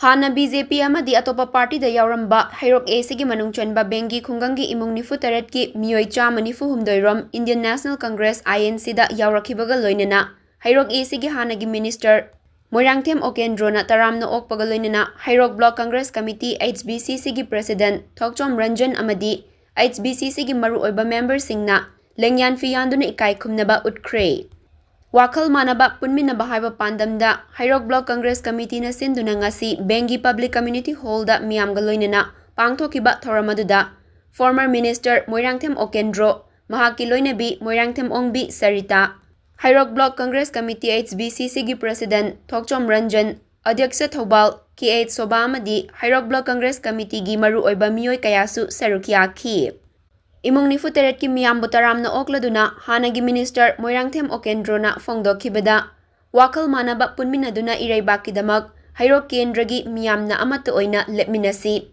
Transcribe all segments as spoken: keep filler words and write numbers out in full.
ꯍꯥꯟꯅ B J ꯄꯤ ꯑꯃꯗꯤ ꯑꯇꯣꯞꯄ ꯄꯥꯔꯇꯤꯗ ꯌꯥꯎꯔꯝꯕ ꯍꯩꯔꯣꯛ ꯑꯦ ꯁꯤꯒꯤ ꯃꯅꯨꯡ ꯆꯟꯕ ꯕꯦꯡꯒꯤ ꯈꯨꯡꯒꯪꯒꯤ ꯏꯃꯨꯡ ꯅꯤꯐꯨ ꯇꯔꯦꯠꯀꯤ ꯃꯤꯑꯣꯏ ꯆꯥꯝꯃ ꯅꯤꯐꯨ ꯍꯨꯝꯗꯣꯏ ꯔꯣꯝ Indian National Congress, I N C, ꯗ ꯌꯥꯎꯔꯛꯈꯤꯕꯒ ꯂꯣꯏꯅꯅ ꯍꯩꯔꯣꯛ ꯑꯦ ꯁꯤꯒꯤ ꯍꯥꯟꯅꯒꯤ ꯃꯤꯅꯤꯁꯇꯔ ꯃꯣꯏꯔꯥꯡꯊꯦꯝ ꯑꯣꯀꯦꯟꯗ꯭ꯔꯣꯅ ꯇꯔꯥꯝꯅ ꯑꯣꯛꯄꯒ ꯂꯣꯏꯅꯅ Heirok block Congress committee, H B C C, ꯒꯤ ꯄ꯭ꯔꯦꯁꯤꯗꯦꯟꯠ ꯊꯣꯛꯆꯣꯝ ꯔꯟꯖꯟ ꯑꯃꯗꯤ H B C C ꯒꯤ ꯃꯔꯨꯑꯣꯏꯕ ꯃꯦꯝꯕꯔꯁꯤꯡꯅ ꯂꯦꯡꯌꯥꯟ ꯐꯤꯌꯥꯟꯗꯨꯅ ꯏꯀꯥꯏ ꯈꯨꯝꯅꯕ ꯎꯠꯈ꯭ꯔꯦ꯫ ꯋꯥꯈꯜ ꯃꯥꯟꯅꯕ ꯄꯨꯟꯃꯤꯟꯅꯕ ꯍꯥꯏꯕ ꯄꯥꯟꯗꯝꯗ ꯍꯩꯔꯣꯛ ꯕ꯭ꯂꯣꯛ ꯀꯪꯒ꯭ꯔꯦꯁ ꯀꯃꯤꯇꯤꯅ ꯁꯤꯟꯗꯨꯅ ꯉꯁꯤ ꯕꯦꯡꯒꯤ ꯄꯕ꯭ꯂꯤꯛ ꯀꯝꯃ꯭ꯌꯨꯅꯤꯇꯤ ꯍꯣꯜꯗ ꯃꯤꯌꯥꯝꯒ ꯂꯣꯏꯅꯅ ꯄꯥꯡꯊꯣꯛꯈꯤꯕ ꯊꯧꯔꯝ ꯑꯗꯨꯗ ꯐꯣꯔꯃꯔ ꯃꯤꯅꯤꯁꯇꯔ ꯃꯣꯏꯔꯥꯡꯊꯦꯝ ꯑꯣꯀꯦꯟꯗ꯭ꯔꯣ, ꯃꯍꯥꯛꯀꯤ ꯂꯣꯏꯅꯕꯤ Moirangthem Ongbi Sarita, Heirok block Congress committee, H B C C, ꯒꯤ ꯄ꯭ꯔꯦꯁꯤꯗꯦꯟꯠ ꯊꯣꯛꯆꯣꯝ ꯔꯟꯖꯟ, ꯑꯗ꯭ꯌꯛꯁ ꯊꯧꯕꯥꯜ, ꯀꯦ ꯑꯩꯆ ꯁꯣꯚꯥ ꯑꯃꯗꯤ ꯍꯩꯔꯣꯛ ꯕ꯭ꯂꯣꯛ ꯀꯪꯒ꯭ꯔꯦꯁ ꯀꯃꯤꯇꯤꯒꯤ ꯃꯔꯨꯑꯣꯏꯕ ꯃꯤꯑꯣꯏ ꯀꯌꯥꯁꯨ ꯁꯔꯨꯛ ꯌꯥꯈꯤ꯫ ꯏꯃꯨꯡ ꯅꯤꯐꯨ ꯇꯔꯦꯠꯀꯤ ꯃꯤꯌꯥꯝꯕꯨ ꯇꯔꯥꯝꯅ ꯑꯣꯛꯂꯗꯨꯅ ꯍꯥꯟꯅꯒꯤ ꯃꯤꯅꯤꯁꯇꯔ ꯃꯣꯏꯔꯥꯡꯊꯦꯝ ꯑꯣꯀꯦꯟꯗ꯭ꯔꯣꯅ ꯐꯣꯡꯗꯣꯛꯈꯤꯕꯗ, ꯋꯥꯈꯜ ꯃꯥꯟꯅꯕ ꯄꯨꯟꯃꯤꯟꯅꯗꯨꯅ ꯏꯔꯩꯕꯥꯛꯀꯤꯗꯃꯛ ꯍꯩꯔꯣꯛ ꯀꯦꯟꯗ꯭ꯔꯒꯤ ꯃꯤꯌꯥꯝꯅ ꯑꯃꯠꯇ ꯑꯣꯏꯅ ꯂꯦꯞꯃꯤꯟꯅꯁꯤ꯫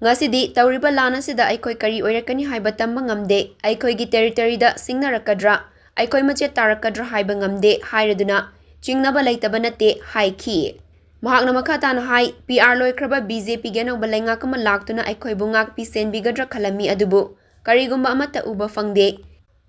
ꯉꯁꯤꯗꯤ ꯇꯧꯔꯤꯕ ꯂꯥꯟ ꯑꯁꯤꯗ ꯑꯩꯈꯣꯏ ꯀꯔꯤ ꯑꯣꯏꯔꯛꯀꯅꯤ ꯍꯥꯏꯕ ꯇꯝꯕ ꯉꯝꯗꯦ꯫ ꯑꯩꯈꯣꯏꯒꯤ ꯇꯦꯔꯤꯇꯣꯔꯤꯗ ꯁꯤꯡꯅꯔꯛꯀꯗ꯭ꯔꯥ, ꯑꯩꯈꯣꯏ ꯃꯆꯦꯠ ꯇꯥꯔꯛꯀꯗ꯭ꯔꯥ ꯍꯥꯏꯕ ꯉꯝꯗꯦ ꯍꯥꯏꯔꯗꯨꯅ ꯆꯤꯡꯅꯕ ꯂꯩꯇꯕ ꯅꯠꯇꯦ ꯍꯥꯏꯈꯤ꯫ ꯃꯍꯥꯛꯅ ꯃꯈꯥ ꯇꯥꯅ ꯍꯥꯏ, ꯄꯤ ꯑꯥꯔ ꯂꯣꯏꯈ꯭ꯔꯕ ꯕꯤ ꯖꯦ ꯄꯤꯒꯤ ꯑꯅꯧꯕ ꯂꯩꯉꯥꯛ ꯑꯃ ꯂꯥꯛꯇꯨꯅ ꯑꯩꯈꯣꯏꯕꯨ ꯉꯥꯛꯄꯤ ꯁꯦꯟꯕꯤꯒꯗ꯭ꯔꯥ ꯈꯜꯂꯝꯃꯤ, ꯑꯗꯨꯕꯨ ꯀꯔꯤꯒꯨꯝꯕ ꯑꯃꯠꯇ ꯎꯕ ꯐꯪꯗꯦ꯫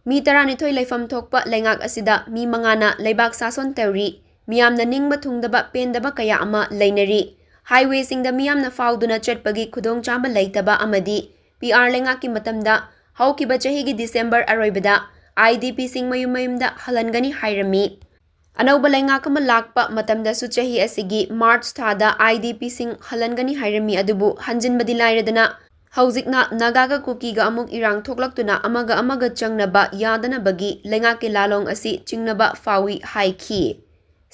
ꯃꯤ ꯇꯔꯥꯅꯤꯊꯣꯏ ꯂꯩꯐꯝ ꯊꯣꯛꯄ ꯂꯩꯉꯥꯛ ꯑꯁꯤꯗ ꯃꯤ ꯃꯉꯥꯅ ꯂꯩꯕꯥꯛ ꯁꯥꯁꯣꯟ ꯇꯧꯔꯤ꯫ ꯃꯤꯌꯥꯝꯅ ꯅꯤꯡꯕ ꯊꯨꯡꯗꯕ, ꯄꯦꯟꯗꯕ ꯀꯌꯥ ꯑꯃ ꯂꯩꯅꯔꯤ꯫ ꯍꯥꯏꯋꯦꯁꯤꯡꯗ ꯃꯤꯌꯥꯝꯅ ꯐꯥꯎꯗꯨꯅ ꯆꯠꯄꯒꯤ ꯈꯨꯗꯣꯡꯆꯥꯕ ꯂꯩꯇꯕ ꯑꯃꯗꯤ ꯄꯤ ꯑꯥꯔ ꯂꯩꯉꯥꯛꯀꯤ ꯃꯇꯝꯗ ꯍꯧꯈꯤꯕ ꯆꯍꯤꯒꯤ ꯗꯤꯁꯦꯝꯕꯔ ꯑꯔꯣꯏꯕꯗ ꯑꯥꯏ ꯗꯤ ꯄꯤꯁꯤꯡ ꯃꯌꯨꯝ ꯃꯌꯨꯝꯗ ꯍꯜꯍꯟꯒꯅꯤ ꯍꯥꯏꯔꯝꯃꯤ꯫ ꯑꯅꯧꯕ ꯂꯩꯉꯥꯛ ꯑꯃ ꯂꯥꯛꯄ ꯃꯇꯝꯗꯁꯨ ꯆꯍꯤ ꯑꯁꯤꯒꯤ ꯃꯥꯔꯆ ꯊꯥꯗ ꯑꯥꯏ ꯗꯤ ꯄꯤꯁꯤꯡ ꯍꯜꯍꯟꯒꯅꯤ ꯍꯥꯏꯔꯝꯃꯤ, ꯑꯗꯨꯕꯨ ꯍꯟꯖꯤꯟꯕꯗꯤ ꯂꯥꯏꯔꯗꯅ ꯍꯧꯖꯤꯛꯅ ꯅꯥꯒꯥꯒ ꯀꯨꯀꯤꯒ ꯑꯃꯨꯛ ꯏꯔꯥꯡ ꯊꯣꯛꯂꯛꯇꯨꯅ ꯑꯃꯒ ꯑꯃꯒ ꯆꯪꯅꯕ ꯌꯥꯗꯅꯕꯒꯤ ꯂꯩꯉꯥꯛꯀꯤ ꯂꯥꯂꯣꯡ ꯑꯁꯤ ꯆꯤꯡꯅꯕ ꯐꯥꯎꯏ ꯍꯥꯏꯈꯤ꯫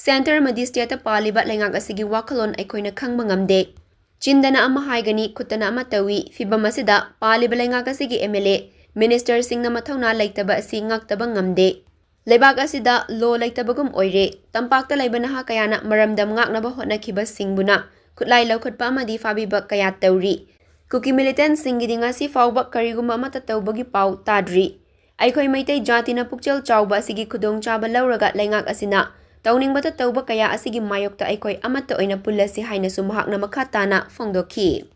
ꯁꯦꯟꯇꯔ ꯑꯃꯗꯤ ꯁ꯭ꯇꯦꯠꯇ ꯄꯥꯜꯂꯤꯕ ꯂꯩꯉꯥꯛ ꯑꯁꯤꯒꯤ ꯋꯥꯈꯜꯂꯣꯟ ꯑꯩꯈꯣꯏꯅ ꯈꯪꯕ ꯉꯝꯗꯦ꯫ ꯆꯤꯟꯗꯅ ꯑꯃ ꯍꯥꯏꯒꯅꯤ, ꯈꯨꯠꯇꯅ ꯑꯃ ꯇꯧꯏ꯫ ꯐꯤꯚꯝ ꯑꯁꯤꯗ ꯄꯥꯜꯂꯤꯕ ꯂꯩꯉꯥꯛ ꯑꯁꯤꯒꯤ ꯑꯦꯝ ꯑꯦꯜ ꯑꯦ, ꯃꯤꯅꯤꯁꯇꯔꯁꯤꯡꯅ ꯃꯊꯧꯅꯥ ꯂꯩꯇꯕ ꯑꯁꯤ ꯉꯥꯛꯇꯕ ꯉꯝꯗꯦ꯫ ꯂꯩꯕꯥꯛ ꯑꯁꯤꯗ ꯂꯣ ꯂꯩꯇꯕꯒꯨꯝ ꯑꯣꯏꯔꯦ꯫ ꯇꯝꯄꯥꯛꯇ ꯂꯩꯕ ꯅꯍꯥ ꯀꯌꯥꯅ ꯃꯔꯝꯗꯝ ꯉꯥꯛꯅꯕ ꯍꯣꯠꯅꯈꯤꯕꯁꯤꯡꯕꯨꯅ ꯈꯨꯠꯂꯥꯏ ꯂꯧꯈꯠꯄ ꯑꯃꯗꯤ ꯐꯥꯕꯤꯕ ꯀꯌꯥ ꯇꯧꯔꯤ꯫ ꯀꯨꯀꯤ ꯃꯤꯂꯤꯇꯦꯟꯠꯁꯤꯡꯒꯤꯗꯤ ꯉꯁꯤ ꯐꯥꯎꯕ ꯀꯔꯤꯒꯨꯝꯕ ꯑꯃꯠꯇ ꯇꯧꯕꯒꯤ ꯄꯥꯎ ꯇꯥꯗ꯭ꯔꯤ꯫ ꯑꯩꯈꯣꯏ ꯃꯩꯇꯩ ꯖꯥꯇꯤꯅ ꯄꯨꯛꯆꯦꯜ ꯆꯥꯎꯕ ꯑꯁꯤꯒꯤ ꯈꯨꯗꯣꯡꯆꯥꯕ ꯂꯧꯔꯒ ꯂꯩꯉꯥꯛ ꯑꯁꯤꯅ ꯇꯧꯅꯤꯡꯕꯇ ꯇꯧꯕ ꯀꯌꯥ ꯑꯁꯤꯒꯤ ꯃꯥꯌꯣꯛꯇ ꯑꯩꯈꯣꯏ ꯑꯃꯠꯇ ꯑꯣꯏꯅ ꯄꯨꯜꯂꯁꯤ ꯍꯥꯏꯅꯁꯨ ꯃꯍꯥꯛꯅ ꯃꯈꯥ ꯇꯥꯅ ꯐꯣꯡꯗꯣꯛꯈꯤ꯫